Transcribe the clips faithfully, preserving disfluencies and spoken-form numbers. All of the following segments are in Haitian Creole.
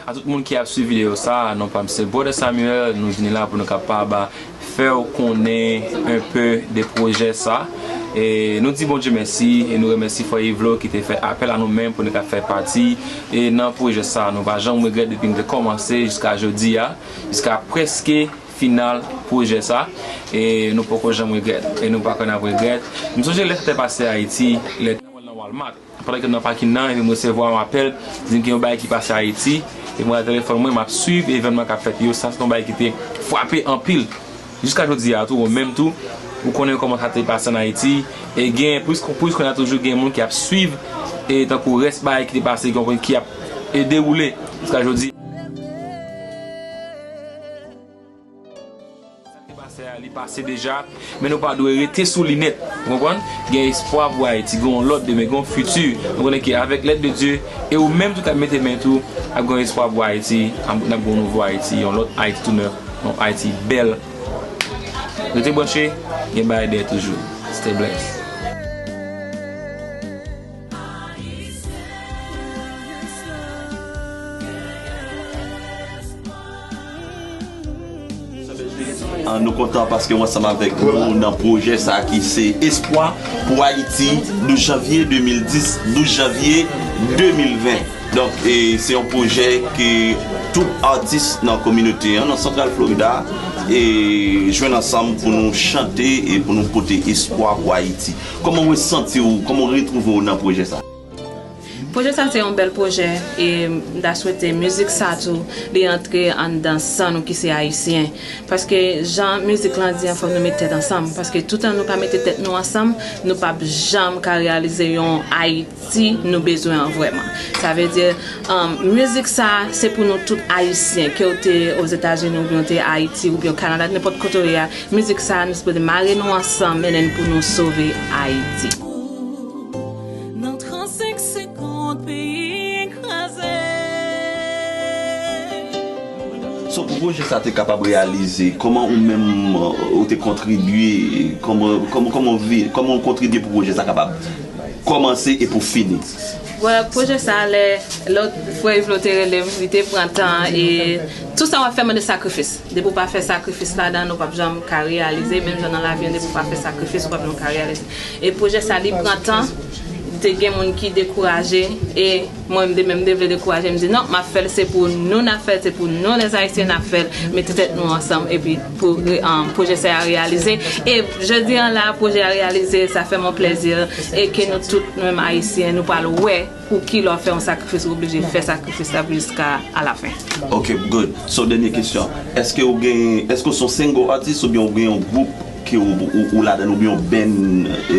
A tout moun ki ap swiv videyo sa, non pa m se Brother Samuel, nou vini la pou nou kapab fè w konnen un peu de pwojè sa. E nou di Bondye mèsi e nou remèsye Frè Yvlo ki te fè apèl a nou menm pou nou ka fè pati e nan pwojè sa. Nou pa janm regrèt depi nou te kòmanse jiska jodi a, jiska prèske final pwojè sa. E nou poko janm regrèt e nou pa kwè n ap regrèt. M sonje lè sa te pase Ayiti, lè nan Walmart. Pandan ke m nan pakin nan, epi m resevwa yon apèl, di m gen yon bagay ki pase Ayiti, epi m gade telefòn mwen, m ap swiv evènman k ap fèt yo, sa se yon bagay ki te frape anpil. Jiska jodi a tou, ou menm tou, ou konnen kòman sa te pase ann Ayiti, e gen, plis, plis kounye a toujou gen moun ki ap swiv, e tankou rès bagay ki te pase, ki ap, e dewoule jiska jodi. Sa k te pase a, li pase deja, men nou pa dwe rete sou li nèt. Ou konprann? Gen espwa pou Ayiti, gen yon lòt demen, gen yon fiti. Nou konnen ke avèk lèd de Dye, e ou menm tou k ap mete men tou, ap gen yon espwa pou Ayiti, ap, n ap gen yon nouvo Ayiti, yon lòt Ayiti tou nèf, yon Ayiti bèl. Rete branche, gen bagay dèyè toujou. Stay blessed. Ah, nou kontan paske w ansanm avèk nou nan pwojè sa ki se Espwa pou Ayiti, douz janvye de mil dis, douz janvye de mil ven. Donk, e, se yon pwojè ke tout atis nan kominote an, nan Santral Florida, e, jwenn ansanm pou nou chante e pou nou pote espwa pou Ayiti. Kòman w santi w, kòman w retwouve w nan pwojè sa? Pwojè sa se yon bèl pwojè e m ta swete mizik sa tou li antre anndan san nou ki se ayisyen. Paske jan mizik lan di an fòk nou met tèt ansanm. Paske toutan nou pa mete tèt nou ansanm, nou p ap janm ka reyalize yon Ayiti nou bezwen an vrèman. Sa vle di, um, mizik sa se pou nou tout ayisyen, ke w te Ozetazini oubyen w te Ayiti oubyen w Kanada, nenpòt kote w ye a, mizik sa nou sipoze mare nou ansanm mennen n pou nou sove Ayiti. Nan trannsenk segonn peyi kraze. So pou pwojè sa te kapab reyalize, kòman ou menm ou te kontribye, kòman kòman kòman ou vi- kòman ou kontribye pou pwojè sa kapab kòmanse e pou fini? Well, pwojè sa lè lòt frè Yvlo te rele m, li te pran tan e tout sa w ap fè mande sakrifis. Depi w pa fè sakrifis ladan l, ou p ap janm ka reyalize, menm jan nan lavi an, depi w pa fè sakrifis, ou p ap janm ka reyalize. E pwojè sa li pran tan, te gen moun ki dekouraje e mwen m te menm te vle dekouraje, m di non, m ap fè l, se pou nou n ap fè l, se pou nou lèzayisyen n ap fè l, mete tèt nou ansanm epi pou um, pwojè sa a reyalize. E jodi an la, pwojè a reyalize, sa fè m yon plèzi e ke nou tout nou menm ayisyen, nou pral wè pou ki lè w fè yon sakrifis, ou oblije fè sakrifis la pou jiska alafen. Ok, good. So dènye kesyon, èske ou gen, èske ou se yon single artist oubyen ou gen yon gwoup ke ou, ou, ou ladan oubyen yon band e,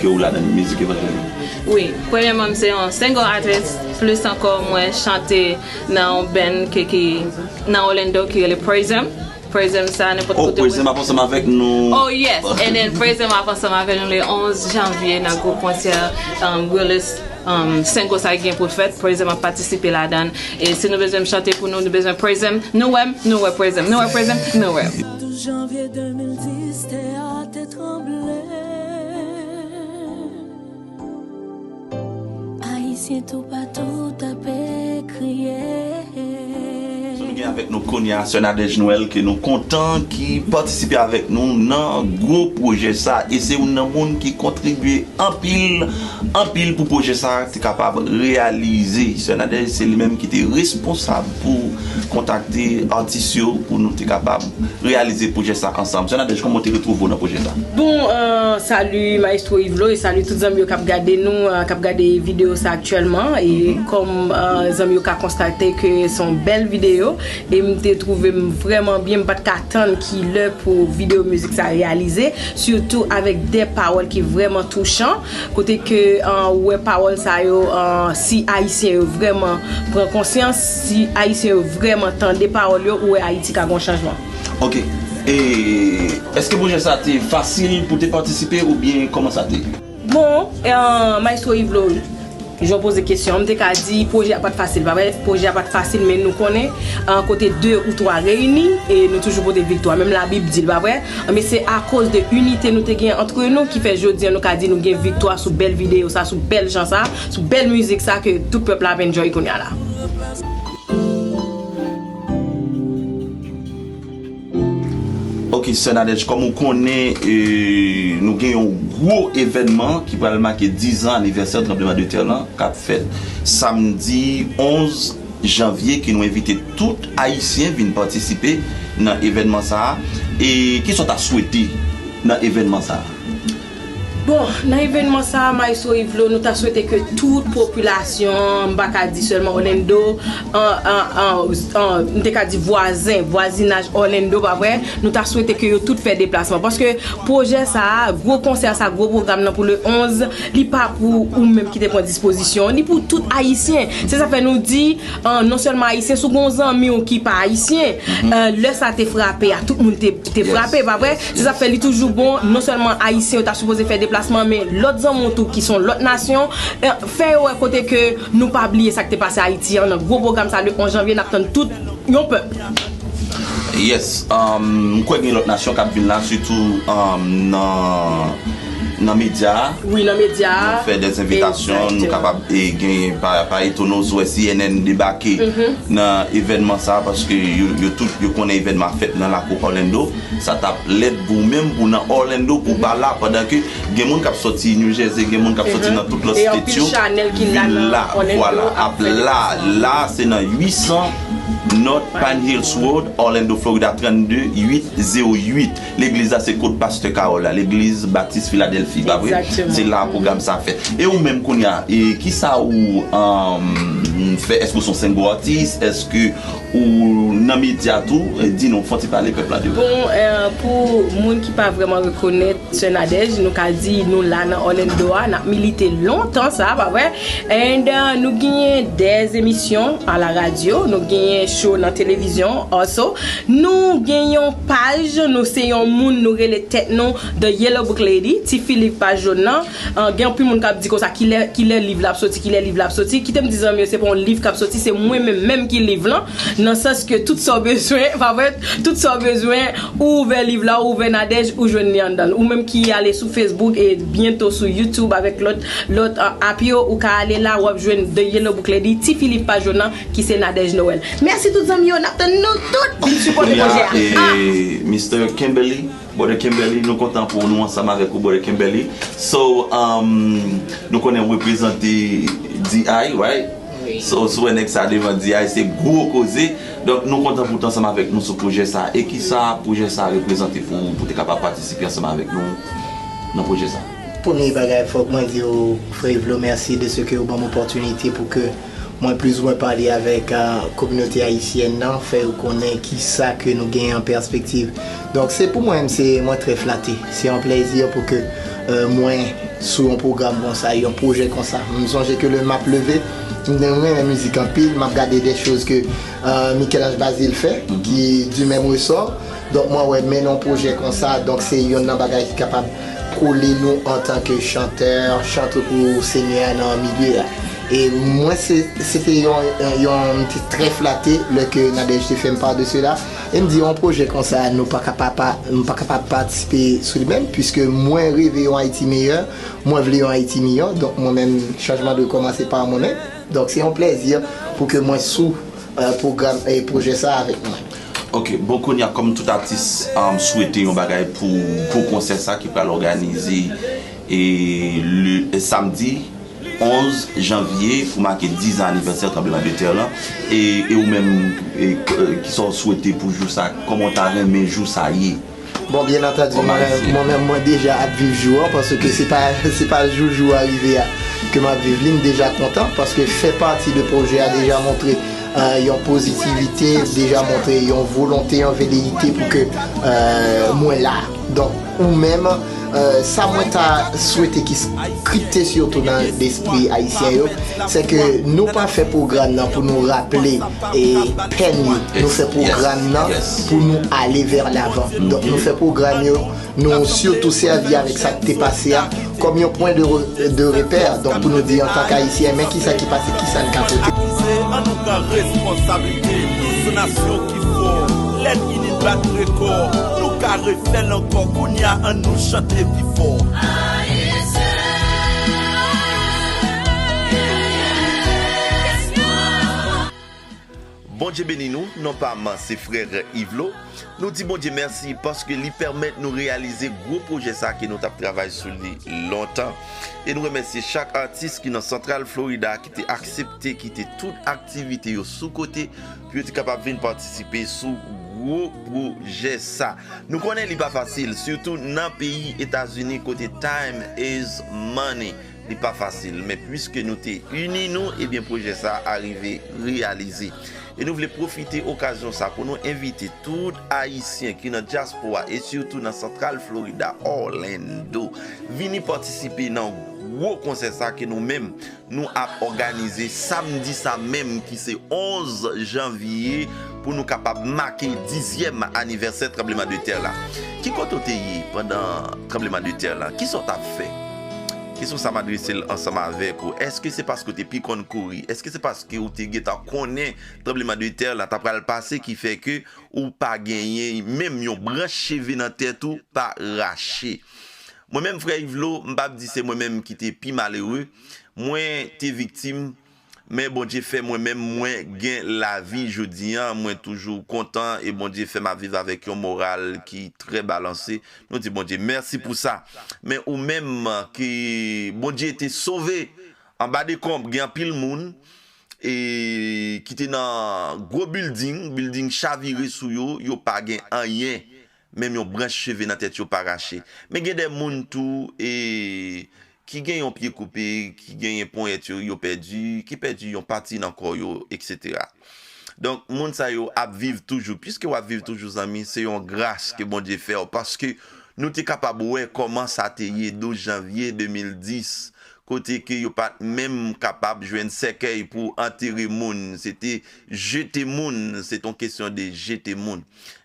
ke ou ladan mizik evanjelik? Wi, premyèman m se yon single artist, plis ankò mwen chante nan yon band ke ki nan Orlando ki rele Praise Him. Praise Him sa nenpòt Oh, kote. Praise Him ap ansanm avèk nou. Oh yes, and then Praise Him ap ansanm avèk nou le onz janvye nan gwo konsè um, Willis um, Sengo sa gen pou fèt. Praise Him ap patisipe ladan. E si nou bezwen m chante pou nou, nou bezwen Praise Him, nou wè m, nou wè Praise Him, nou wè Praise Him, nou wè m. Douz janvye de mil dis, tè a te tranble. Ayisyen toupatou t ape kriye. So nou gen avèk nou kounye a Sè Nadège Noël ke nou kontan ki patisipe avèk nou nan gwo pwojè sa e se youn nan moun ki kontribye anpil anpil pou pwojè sa te kapab reyalize. Sè Nadège se li menm ki te responsab pou kontakte atis yo pou nou te kapab reyalize pwojè sa ansanm. Sè Nadège, kòman w te retwouve w nan pwojè sa? Bon, euh, salut Maestro Yvlo e salut tout zanmi yo k ap gade nou, euh, k ap gade videyo sa aktyèlman. E kòm euh, zanmi yo ka konstate ke se yon bèl videyo e m te twouve m vrèman byen, m pa t ka tann ki lè pou videyo mizik sa reyalize, sitou avèk de pawòl ki vrèman touchan, kote ke euh, ou wè pawòl sa yo, euh, si ayisyen yo vrèman pran konsyans, si ayisyen yo vrèman tande pawòl yo, ou wè Ayiti ka gen yon chanjman. Ok. E èske pwojè sa te fasil pou te patisipe oubyen kòman sa te? Bon, euh, Maestro Yvlo, jan w poze kesyon an, m te ka di pwojè a pa t fasil, pa vre? Pwojè a pa t fasil, men nou konnen euh, kote de ou twa reyini, e nou toujou pote viktwa. Menm Labib di l, pa vre? Men se akoz de inite nou te gen antre nou ki fè jodi an nou ka di nou gen viktwa sou bèl videyo sa, sou bèl jan sa, sou bèl mizik sa ke tout pèp la ap enjoy kounye a la. Ok, Sè Nadège, kòm ou konnen, e, nou gen yon gwo evènman ki pral make diz an anivèsè tranblemanntè lan, k ap fèt samdi onz janvye, ke nou envite tout Ayisyen vin patisipe nan evènman sa a. E kisa w ta swete nan evènman sa a? Bon, nan evènman sa a, Maestro Yvlo, nou ta swete ke tout popilasyon, m pa ka di sèlman Orlando, an, an, an, an, m te ka di vwazen, vwazinaj Orlando, pa vre? Nou ta swete ke yo tout fè deplasman. Paske pwojè sa a, gwo konsè sa, gwo pwogram nan pou le onz, li pa pou ou menm ki te pran dispozisyon, li pou tout Ayisyen. Se sa fè nou di, an, non sèlman Ayisyen, si w gen yon zanmi w ki pa Ayisyen, an, lè sa te frape a, tout moun te, te frape, pa vre? Se sa fè li toujou bon, non sèlman Ayisyen yo ta sipoze fè deplasman, men lòt zanmi w tou ki se yon lòt nasyon, an, fè yo wè kote ke nou pa bliye sa k te pase Ayiti an, nan gwo pwogram sa le onz janvye, n ap tann tout yon pèp. Yes, um, m kwè gen lòt nasyon k ap vin la, sitou, um, nan, nan medya a. Wi, nan medya a. Nou fè dèz envitasyon, nou kapab, e, gen, pa, pa etone w si w wè C N N debake nan evènman sa a, paske yo, yo tout, yo konnen evènman ap fèt nan lakou Orlando. Sa t ap lèd pou w menm, pou w nan Orlando, pou w pa la, pandan ke gen moun k ap sòti New Jersey, gen moun k ap sòti nan tout lòt state yo, vin la, vwala, ap la, la, se nan uit san North Pine Hills Road, Orlando, Florida, trannde uit zewo uit. Legliz la se kot Pastè Carol la, Legliz Batis Filadèlfi, pa vre? Se la pwogram sa fèt. E ou menm kounye a, e kisa ou, um, fè? Èske ou se yon single artist? Èske ou nan medya tou? E di nou, fè yon ti pale pèp la de ou. Bon, eh, pou moun ki pa vrèman rekonèt Sè Nadège, nou ka di nou la nan Orlando a, n ap milite lontan sa, pa vre? And, uh, nou genyen dèz emisyon a la radyo, nou genyen show nan televizyon, also. Nou gen yon paj, nou se yon moun, nou rele tèt nou The Yellow Book Lady, Ti Fi Liv Paj Jòn nan. An, gen anpil moun k ap di konsa, kilè, kilè liv la ap soti, kilè liv la ap soti. Kite m di zanmi yo, se pa yon liv k ap soti, se mwen menm, menm ki liv lan. Nan sans ke tout sa w bezwen, pa vre, tout sa w bezwen, ou ouvè liv la, ou ouvè Nadège, ou jwenn li anndan l. Ou menm ki ale sou Facebook e byento sou YouTube avèk lòt, lòt, a, app yo, ou ka ale la, w ap jwenn The Yellow Book Lady, Ti Fi Liv Paj Jòn nan, ki se Nadège Noël. Mèsi tout zanmi yo, n ap tann nou tout vin sipòte pwojè a. Kounye a, e, Mister Kimberly, Brother Kimberly, nou kontan pou nou ansanm avèk ou, Brother Kimberly. So, um, nou konnen w reprezante D I, right? Wi. So, si w wè nèg sa devan D I, se gwo koze. Donk, nou kontan pou w t ansanm avèk nou sou pwojè sa. E kisa pwojè sa reprezante pou ou, pou w te kapab patisipe ansanm avèk nou nan pwojè sa? Premye bagay, fòk mwen di w, frè Yvlo, mèsi de ce que ou ban m opòtinite pou ke mwen plizoumwen pale avèk, ah, kominote ayisyèn nan, fè yo konnen kisa ke nou genyen an pèspektiv. Donk, se pou mwen, se, mwen trè flate. Se yon plèzi pou ke, euh, mwen sou yon pwogram konsa, yon pwojè konsa. M sonje ke lè m ap leve, m renmen mizik anpil, m ap gade de choz ke, euh, Michel-Ange Bazile fè, ki du même ressort. Donk, mwen wè mennen yon pwojè konsa, donk se youn nan bagay ki kapab kole nou antanke chantè, chante pou Senyè a nan milye a. E mwen, se, se te yon, yon, m te trè flate lè ke Nadège te fè m pa de sela. E m di, yon pwojè konsa, nou pa ka pa, pa, m pa kapab patisipe sou li menm, piske mwen reve yon Ayiti meyè, mwen vle yon Ayiti miyò, donk mwen menm, chanjman dwe kòmanse pa mwen menm. Donk, se yon plèzi pou ke mwen sou, euh, pwogram, e pwojè sa avèk mwen. Ok, bon, kounye a, kòm tout atis, um, swete yon bagay pou gwo konsè sa ki pral òganize, e, le, e, samdi onz janvye pou make diz an anivèsè tranblemanntè lan, e, e ou menm, e, k-, e, kisa w swete pou jou sa, kòman w ta renmen jou sa ye? Bon, byen antandi, mwen, mwen menm, mwen deja ap viv jou an, paske se pa, se pa jou, jou a rive a ke m ap viv li, m deja kontan, paske fè pati de pwojè a deja montre, euh, yon pozitivite, deja montre yon volonte, yon veleyite pou ke, euh, mwen la. Donk, ou menm, euh, sa mwen ta swete ki kripte sitou nan lespri ayisyen yo, se ke nou pa fè pwogram nan pou nou raple e pèn yo. Nou fè pwogram nan pou nou ale vè lavan. Donk, nou fè pwogram yo, nou sitou sèvi avèk sa k te pase a kòm yon pwen de re-, de repè. Donk, pou nou di antanke Ayisyen, men kisa ki pase, kisa n ka pote. Akize, an nou pran responsablite, nou se nasyon ki fò, lè n ini n bat rekò, nou ka refè l ankò, kounye a, an nou chante pi fò. Bondye beni nou, non pa m se frè Yvlo. Nou di Bondye mèsi paske li pèmèt nou reyalize gwo pwojè sa ke nou t ap travay sou li lontan. E nou remèsye chak atis ki nan Santral Florida ki te aksepte kite tout aktivite yo sou kote pou yo te kapab vin patisipe sou gwo pwojè sa. Nou konnen li pa fasil, sitou nan peyi Etazini kote time is money. Li pa fasil, men piske nou te ini nou, ebyen pwojè sa a rive reyalize. E nou vle pwofite okazyon sa pou nou envite tout Ayisyen ki nan dyaspora e sitou nan Santral Florida, Orlando, vini patisipe nan gwo konsè sa ke nou menm nou ap òganize samdi sa menm ki se onz janvye pou nou kapab make dizyèm anivèsè tranblemanntè la. Ki kote w te ye pandan tranblemanntè la? Kisa w t ap fè? Kesyon sa m adrese l ansanm avèk ou. Èske se paske w te pi konn kouri? Èske se paske w te gentan konnen tranblemanntè la ta pral pase ki fè ke ou pa genyen menm yon branch cheve nan tèt ou pa rache? Mwen menm, frè Yvlo, m p ap di se mwen menm ki te pi malere. Mwen te viktim, men Bondye fè mwen menm, mwen gen lavi jodi an. Mwen toujou kontan e Bondye fè m ap viv avèk yon moral ki trè balanse. Nou di Bondye mèsi pou sa. Men ou menm ke Bondye te sove anba dekonb, gen anpil moun e ki te nan gwo bilding, bilding chavire sou yo, yo pa gen anyen. Menm yon branch cheve nan tèt yo pa rache. Men gen de moun tou e ki gen yon pye koupe, ki genyen ponyèt yo, yo pèdi, ki pèdi yon pati nan kò yo, etsetera. Donk, moun sa yo ap viv toujou. Piske w ap viv toujou, zanmi, se yon gras ke Bondye fè w, paske nou te kapab wè kòman sa te ye douz janvye de mil dis, kote ke yo pa t menm kapab jwenn sèkèy pou antere moun. Se te jete moun, se t on kesyon de jete moun.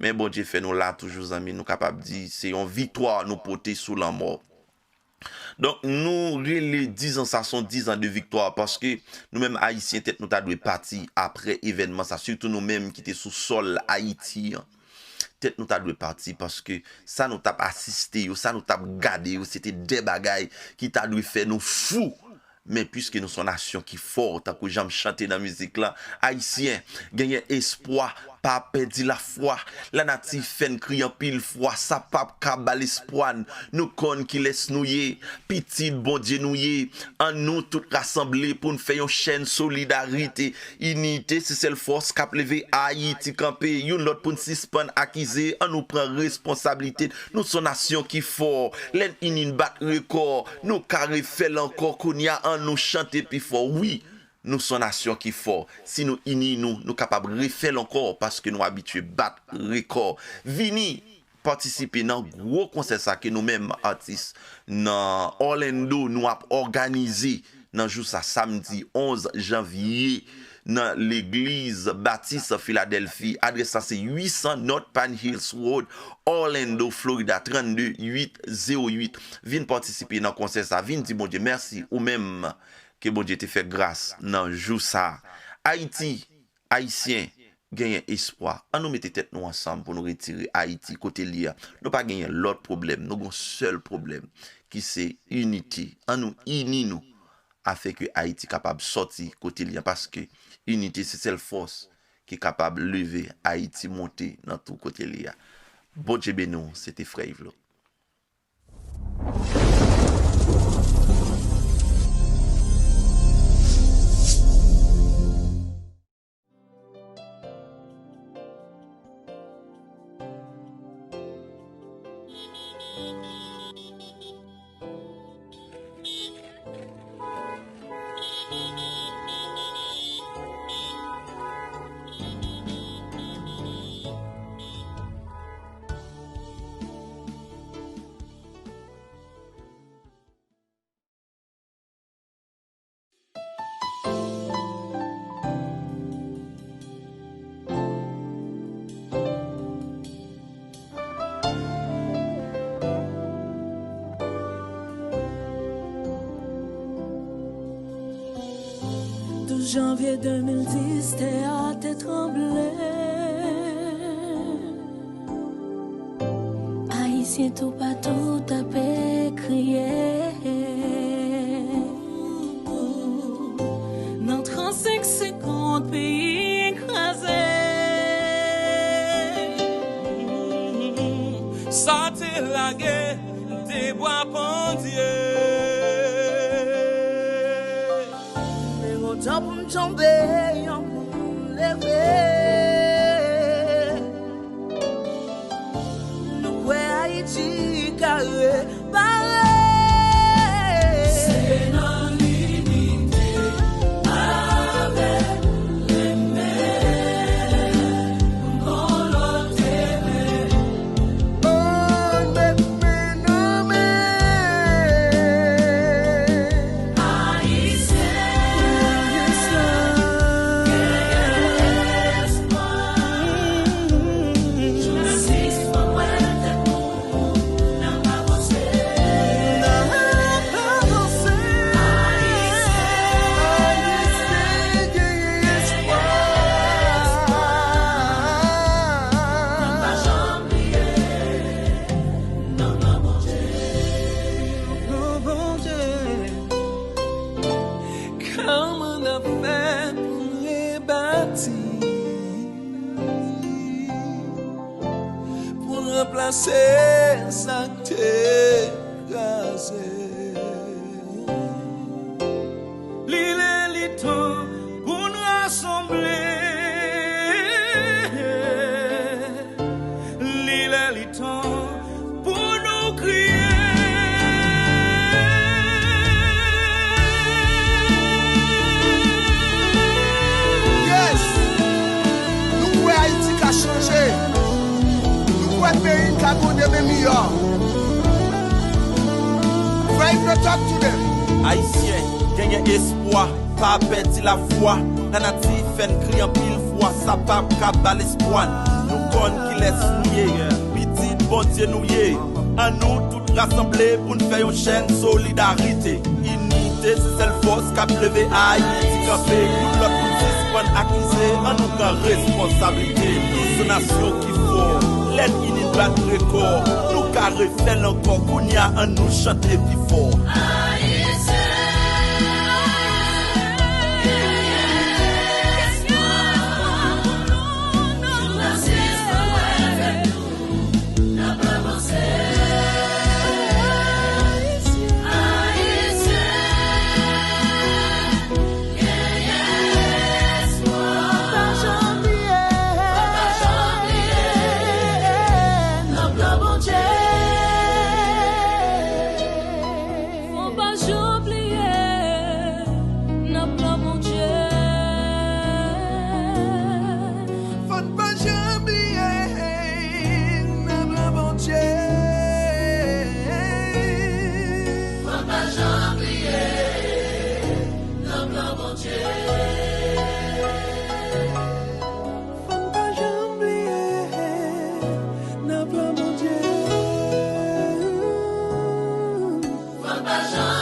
Men Bondye fè nou la toujou, zanmi, nou kapab di se yon viktwa nou pote sou lanmò. Donk, nou rele dizan sa se yon dizan de viktwa, paske nou menm Ayisyen, tèt nou ta dwe pati apre evènman sa, sitou nou menm ki te sou sòl Ayiti an. Tèt nou ta dwe pati, paske sa nou t ap asiste yo, sa nou t ap gade yo, se te de bagay ki ta dwe fè nou fou. Men piske nou se yon nasyon ki fò, tankou jan m chante nan mizik lan, Ayisyen, genyen espwa, pa pèdi lafwa. Lanati fè n kriye anpil fwa, sa p ap ka ba l espwa n. Nou konn kilès nou ye, pitit Bondye nou ye. Ann nou tout rasanble pou n fè yon chèn solidarite. Inite se sèl fòs k ap leve Ayiti kanpe. Youn lòt pou n sispann akize, ann nou pran responsablite n. Nou se yon nasyon ki fò. Lè n ini n bat rekò, nou ka refè l ankò. Kounye a, ann nou chante pi fò. Wi, nou se yon nasyon ki fò. Si nou ini nou, nou kapab refè l ankò, paske nou abitye bat rekò. Vini patisipe nan gwo konsè sa ke nou menm atis nan Orlando nou ap òganize nan jou sa, samdi onz janvye, nan legliz Batis Filadèlfi. Adrès la se uit san North Pine Hills Road, Orlando, Florida, trannde uit zewo uit. Vin patisipe nan konsè sa, vin di Bondye mèsi, ou menm ke Bondye te fè gras nan jou sa. Ayiti, Ayisyen, genyen espwa. Ann nou mete tèt nou ansanm pou nou retire Ayiti kote l ye a. Nou pa genyen lòt pwoblèm, nou gen yon sèl pwoblèm, ki se inite. Ann nou ini nou, afin ke Ayiti kapab sòti kote l ye a, paske inite se sèl fòs ki kapab leve Ayiti monte nan tou kote l ye a. Bondye beni w, se te frè Yvlo. Douz janvye de mil dis, tè a te tranble. Ayisyen toupatou t ape kriye. Nan trannsenk segonn, peyi kraze. Sa te lage, m te bwa pandye. Men lontan pou m tonbe, yon pou m leve. Nou kwè Ayiti ka repare. Se nan linite avèk renmen. Kòman n ap fè pou n rebati? Pou n ranplase sa k te kraze. Li lè li tan pou n rasanble. Li lè li tan pou nou kriye. Yes! Nou kwè Ayiti ka chanje. Nou kwè peyi n ka gen yon demen miyò. Fè hip no talk to them. Ayisyen, genyen espwa, pa pèdi lafwa. Lanati fè n kriye anpil fwa, sa p ap ka ba l espwa n. Nou konn kilès nou ye, pitit Bondye nou ye. Annou tout rasanble pou n fè yon chèn solidarite. Inite se sèl fòs k ap leve Ayiti kanpe. Youn lòt pou n sispann akize, annou pran responsablite. Nou se yon nasyon ki fò, lè n ini n bat rekò. Nou ka refè l ankò, kounye a annou chante pi fò. Fò n pa janm bliye, n ap nan Bondye. Fò n pa janm bliye, n ap nan Bondye. Fò n pa janm bliye, n ap nan Bondye. Fò n pa janm bliye, n ap nan Bondye. Fò n pa janm